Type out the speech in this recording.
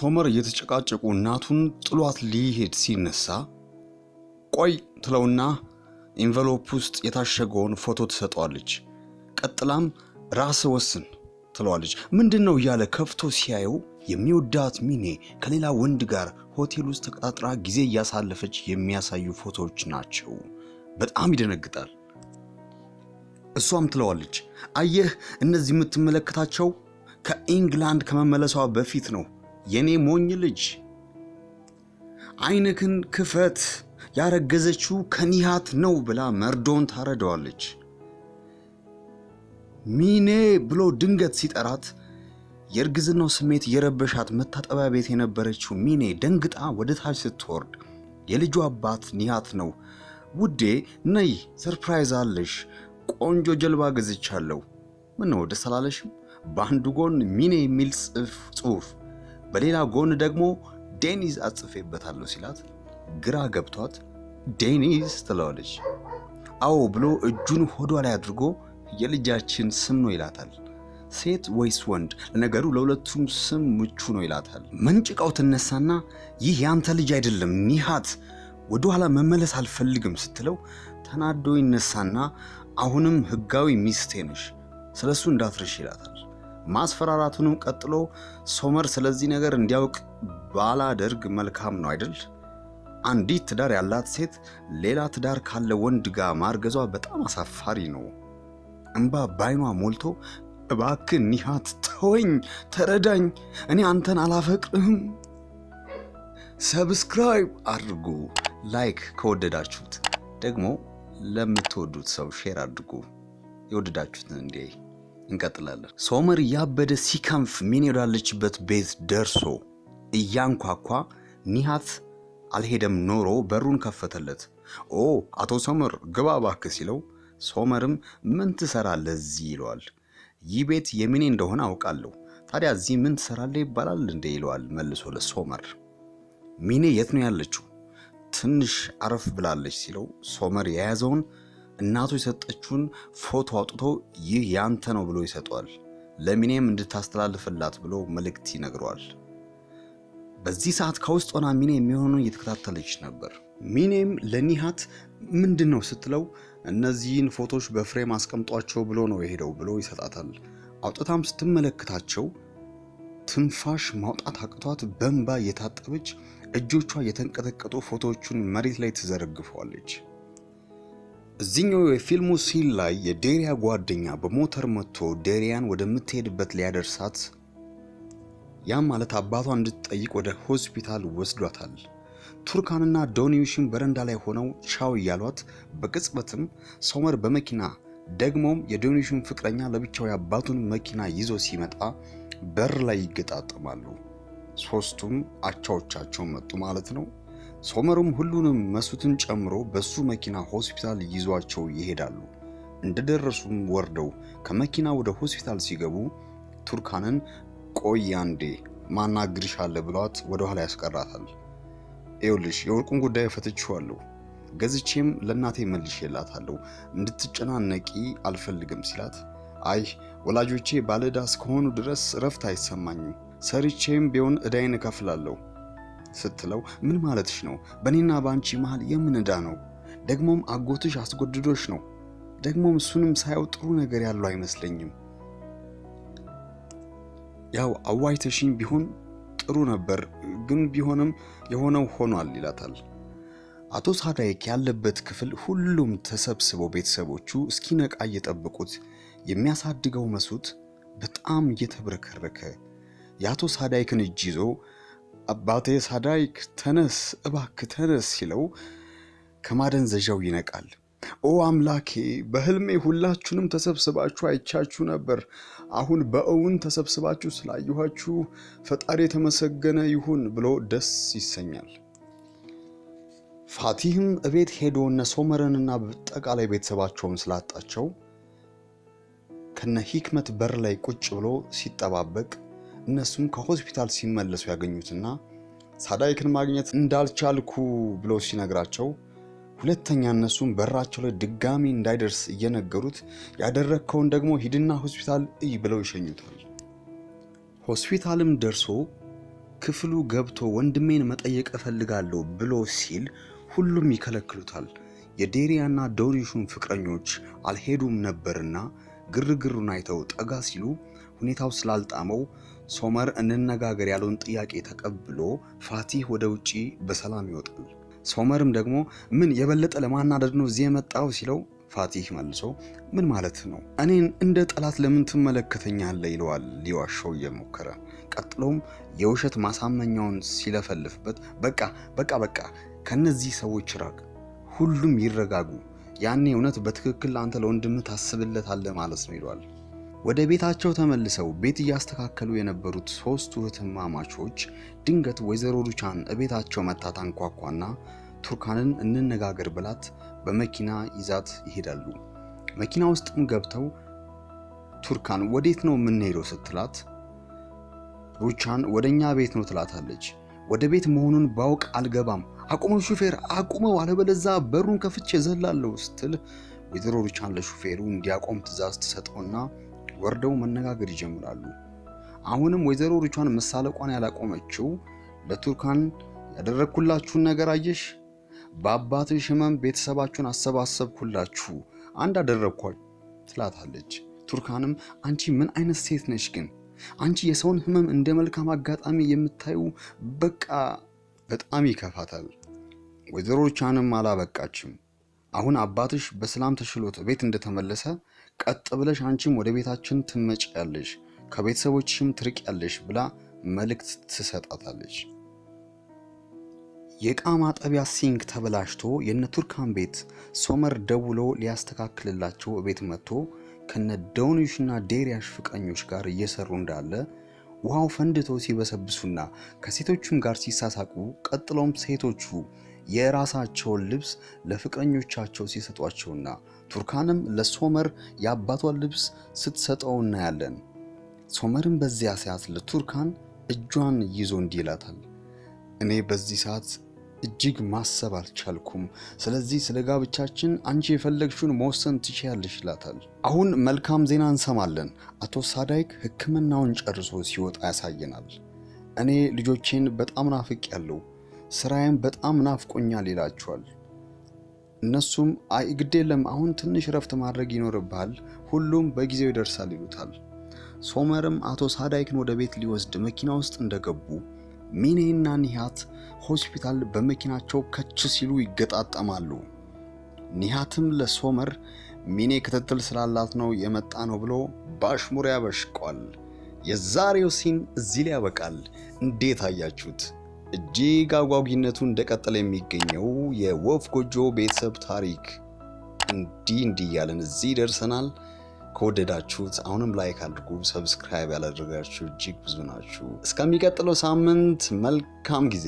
ሶመር እየተጨቃጨቁ እናቱን ጥሏት ሊሄድ ሲነሳ ቆይ ትለውና envelope ውስጥ የታሸገውን ፎቶ ትሰጠዋለች። ቀጥላም ራስህ ወስን ትለዋለች። ምንድን ነው እያለ ከፍቶ ሲያየው የሚወዳት ሚኔ ከሌላ ወንድ ጋር ሆቴል ውስጥ ተቀጣጥራ ጊዜ እያሳለፈች የሚያሳዩ ፎቶዎች ናቸው። በጣም ይደነግጣል። እሷም ትለዋለች፣ አየህ፣ እነዚህ የምትመለከታቸው ከኢንግላንድ ከመመለሷ በፊት ነው። የኔ ሞኝ ልጅ፣ ዓይንክን ክፈት፣ ያረገዘችው ከኒሃት ነው ብላ መርዶን ታረደዋለች። ሚኔ ብሎ ድንገት ሲጠራት የእርግዝናው ስሜት የረበሻት መታጠቢያ ቤት የነበረችው ሚኔ ደንግጣ ወደ ታች ስትወርድ የልጁ አባት ኒሃት ነው። ውዴ ነይ፣ surprise አለሽ፣ ቆንጆ ጀልባ ገዝቻለሁ። ምነው ደስ አላለሽም? በአንዱ ጎን ሚኔ የሚል ጽሑፍ፣ በሌላ ጎን ደግሞ ዴኒዝ አጽፌበታለሁ ሲላት ግራ ገብቷት ዴኒዝ ትለዋለች። አዎ ብሎ እጁን ሆዷ ላይ አድርጎ የልጃችን ስም ነው ይላታል። ሴት ወይስ ወንድ? ለነገሩ ለሁለቱም ስም ምቹ ነው ይላታል። መንጭቃው ትነሳና ይህ ያንተ ልጅ አይደለም ኒሃት፣ ወደኋላ መመለስ አልፈልግም ስትለው ተናዶ ይነሳና አሁንም ህጋዊ ሚስቴ ነሽ፣ ስለሱ እንዳትረሽ ይላታል። ማስፈራራቱንም ቀጥሎ ሶመር ስለዚህ ነገር እንዲያውቅ ባላደርግ መልካም ነው አይደል? አንዲት ትዳር ያላት ሴት ሌላ ትዳር ካለ ወንድ ጋር ማርገዟ በጣም አሳፋሪ ነው። እንባ ባይኗ ሞልቶ እባክህ ኒሃት ተወኝ፣ ተረዳኝ፣ እኔ አንተን አላፈቅርህም። Subscribe አድርጉ፣ like ከወደዳችሁት ደግሞ ለምትወዱት ሰው share አድርጉ። የወደዳችሁትን እንዲያይ እንቀጥላለን። ሶመር እያበደ ሲከንፍ ሚኔ ወዳለችበት ቤት ደርሶ እያንኳኳ ኒሃት አልሄደም ኖሮ በሩን ከፈተለት። ኦ አቶ ሶመር ግባ እባክህ ሲለው ሶመርም ምን ትሰራለህ እዚህ ይለዋል። ይህ ቤት የሚኔ እንደሆነ አውቃለሁ፣ ታዲያ እዚህ ምን ትሰራለህ ይባላል እንዴ ይለዋል መልሶ ለሶመር። ሚኔ የት ነው ያለችው? ትንሽ አረፍ ብላለች ሲለው ሶመር የያዘውን እናቱ የሰጠችውን ፎቶ አውጥቶ ይህ ያንተ ነው ብሎ ይሰጠዋል። ለሚኔም እንድታስተላልፍላት ብሎ መልእክት ይነግረዋል። በዚህ ሰዓት ከውስጥ ሆና ሚኔ የሚሆነውን እየተከታተለች ነበር። ሚኔም ለኒሃት ምንድን ነው ስትለው እነዚህን ፎቶዎች በ frame አስቀምጧቸው ብሎ ነው የሄደው ብሎ ይሰጣታል። አውጥታም ስትመለከታቸው ትንፋሽ ማውጣት አቅቷት በእንባ እየታጠበች እጆቿ እየተንቀጠቀጡ ፎቶዎቹን መሬት ላይ ትዘረግፈዋለች። እዚህኛው የፊልሙ scene ላይ የዴሪያ ጓደኛ በሞተር መጥቶ ዴሪያን ወደምትሄድበት ሊያደርሳት፣ ያም ማለት አባቷ እንድትጠይቅ ወደ ሆስፒታል ወስዷታል። ቱርካንና ዶኒውሽን በረንዳ ላይ ሆነው ቻው እያሏት በቅጽበትም ሶመር በመኪና፣ ደግሞም የዶኒውሽን ፍቅረኛ ለብቻው የአባቱን መኪና ይዞ ሲመጣ በር ላይ ይገጣጠማሉ። ሶስቱም አቻዎቻቸው መጡ ማለት ነው። ሶመሩም ሁሉንም መሱትን ጨምሮ በሱ መኪና ሆስፒታል ይዟቸው ይሄዳሉ። እንደደረሱም ወርደው ከመኪና ወደ ሆስፒታል ሲገቡ ቱርካንን ቆይ አንዴ ማናግርሽ አለ ብሏት ወደ ኋላ ያስቀራታል። ይኸውልሽ፣ የወርቁን ጉዳይ ፈትቼዋለሁ፣ ገዝቼም ለእናቴ መልሼላታለሁ፣ እንድትጨናነቂ አልፈልግም ሲላት፣ አይ ወላጆቼ ባለዕዳ እስከሆኑ ድረስ እረፍት አይሰማኝም፣ ሰርቼም ቢሆን ዕዳዬን እከፍላለሁ ስትለው፣ ምን ማለትሽ ነው? በእኔና በአንቺ መሃል የምን ዕዳ ነው? ደግሞም አጎትሽ አስጎድዶሽ ነው። ደግሞም እሱንም ሳየው ጥሩ ነገር ያለው አይመስለኝም። ያው አዋይተሽኝ ቢሆን ጥሩ ነበር፣ ግን ቢሆንም የሆነው ሆኗል ይላታል። አቶ ሳዳይክ ያለበት ክፍል ሁሉም ተሰብስበው ቤተሰቦቹ እስኪነቃ እየጠበቁት የሚያሳድገው መሱት በጣም እየተብረከረከ የአቶ ሳዳይክን እጅ ይዞ አባቴ ሳዳይክ ተነስ፣ እባክህ ተነስ ሲለው ከማደንዘዣው ይነቃል። ኦ አምላኬ፣ በህልሜ ሁላችሁንም ተሰብስባችሁ አይቻችሁ ነበር። አሁን በእውን ተሰብስባችሁ ስላየኋችሁ ፈጣሪ የተመሰገነ ይሁን ብሎ ደስ ይሰኛል። ፋቲህም እቤት ሄዶ እነ ሶመርንና በአጠቃላይ ቤተሰባቸውን ስላጣቸው ከነ ሂክመት በር ላይ ቁጭ ብሎ ሲጠባበቅ እነሱም ከሆስፒታል ሲመለሱ ያገኙትና ሳዳይክን ማግኘት እንዳልቻልኩ ብሎ ሲነግራቸው ሁለተኛ እነሱም በራቸው ላይ ድጋሚ እንዳይደርስ እየነገሩት ያደረግከውን ደግሞ ሂድና ሆስፒታል እይ ብለው ይሸኙታል። ሆስፒታልም ደርሶ ክፍሉ ገብቶ ወንድሜን መጠየቅ እፈልጋለሁ ብሎ ሲል ሁሉም ይከለክሉታል። የዴሪያና ዶኒሹን ፍቅረኞች አልሄዱም ነበርና ግርግሩን አይተው ጠጋ ሲሉ ሁኔታው ስላልጣመው ሶመር እንነጋገር ያለውን ጥያቄ ተቀብሎ ፋቲህ ወደ ውጪ በሰላም ይወጣል። ሶመርም ደግሞ ምን የበለጠ ለማናደድ ነው እዚህ የመጣው ሲለው ፋቲህ መልሶ ምን ማለት ነው? እኔን እንደ ጠላት ለምን ትመለከተኛለህ? ይለዋል ሊዋሸው እየሞከረ። ቀጥሎም የውሸት ማሳመኛውን ሲለፈልፍበት በቃ በቃ በቃ ከነዚህ ሰዎች ራቅ፣ ሁሉም ይረጋጉ፣ ያኔ እውነት በትክክል አንተ ለወንድምህ ታስብለታለህ ማለት ነው ይለዋል። ወደ ቤታቸው ተመልሰው ቤት እያስተካከሉ የነበሩት ሶስቱ እህትማማቾች ድንገት ወይዘሮ ሩቻን እቤታቸው መታ ታንኳኳና ቱርካንን እንነጋገር ብላት በመኪና ይዛት ይሄዳሉ። መኪና ውስጥም ገብተው ቱርካን ወዴት ነው የምንሄደው ስትላት ሩቻን ወደኛ ቤት ነው ትላታለች። ወደ ቤት መሆኑን ባውቅ አልገባም፣ አቁመው ሹፌር አቁመው፣ አለበለዛ በሩን ከፍቼ ዘላለሁ ስትል ወይዘሮ ሩቻን ለሹፌሩ እንዲያቆም ትዕዛዝ ትሰጠውና ወርደው መነጋገር ይጀምራሉ። አሁንም ወይዘሮ ሩቻን መሳለቋን ያላቆመችው ለቱርካን ያደረግኩላችሁን ነገር አየሽ፣ በአባትሽ ህመም ቤተሰባችሁን አሰባሰብኩላችሁ፣ አንድ አደረግኳ ትላታለች። ቱርካንም አንቺ ምን አይነት ሴት ነሽ ግን? አንቺ የሰውን ህመም እንደ መልካም አጋጣሚ የምታዩ በቃ በጣም ይከፋታል። ወይዘሮ ሩቻንም አላበቃችም። አሁን አባትሽ በሰላም ተሽሎት ቤት እንደተመለሰ ቀጥ ብለሽ አንቺም ወደ ቤታችን ትመጪያለሽ፣ ከቤተሰቦችሽም ትርቂያለሽ ብላ መልእክት ትሰጣታለች። የዕቃ ማጠቢያ sink ተበላሽቶ የነ ቱርካን ቤት ሶመር ደውሎ ሊያስተካክልላቸው ቤት መጥቶ ከነ ዶኒሽና ዴሪያሽ ፍቅረኞች ጋር እየሰሩ እንዳለ ውሃው ፈንድቶ ሲበሰብሱና ከሴቶቹም ጋር ሲሳሳቁ፣ ቀጥሎም ሴቶቹ የራሳቸውን ልብስ ለፍቅረኞቻቸው ሲሰጧቸውና ቱርካንም ለሶመር የአባቷን ልብስ ስትሰጠው እናያለን። ሶመርም በዚያ ሰዓት ለቱርካን እጇን ይዞ እንዲህ ይላታል፣ እኔ በዚህ ሰዓት እጅግ ማሰብ አልቻልኩም። ስለዚህ ስለ ጋብቻችን አንቺ የፈለግሽውን መወሰን ትችያለሽ ይላታል። አሁን መልካም ዜና እንሰማለን። አቶ ሳዳይክ ሕክምናውን ጨርሶ ሲወጣ ያሳየናል። እኔ ልጆቼን በጣም ናፍቄያለሁ፣ ስራዬም በጣም ናፍቆኛል ይላቸዋል። እነሱም አይ ግድ የለም አሁን ትንሽ ረፍት ማድረግ ይኖርብሃል፣ ሁሉም በጊዜው ይደርሳል ይሉታል። ሶመርም አቶ ሳዳይክን ወደ ቤት ሊወስድ መኪና ውስጥ እንደገቡ ሚኔና ኒሃት ሆስፒታል በመኪናቸው ከች ሲሉ ይገጣጠማሉ። ኒሃትም ለሶመር ሚኔ ክትትል ስላላት ነው የመጣ ነው ብሎ ባሽሙር ያበሽቋል። የዛሬው scene እዚህ ላይ ያበቃል። እንዴት አያችሁት? እጅግ አጓጊነቱ እንደቀጠለ የሚገኘው የወፍ ጎጆ ቤተሰብ ታሪክ እንዲህ እንዲህ እያለን እዚህ ደርሰናል። ከወደዳችሁት አሁንም like አድርጉ። Subscribe ያላደረጋችሁ እጅግ ብዙ ናችሁ። እስከሚቀጥለው ሳምንት መልካም ጊዜ።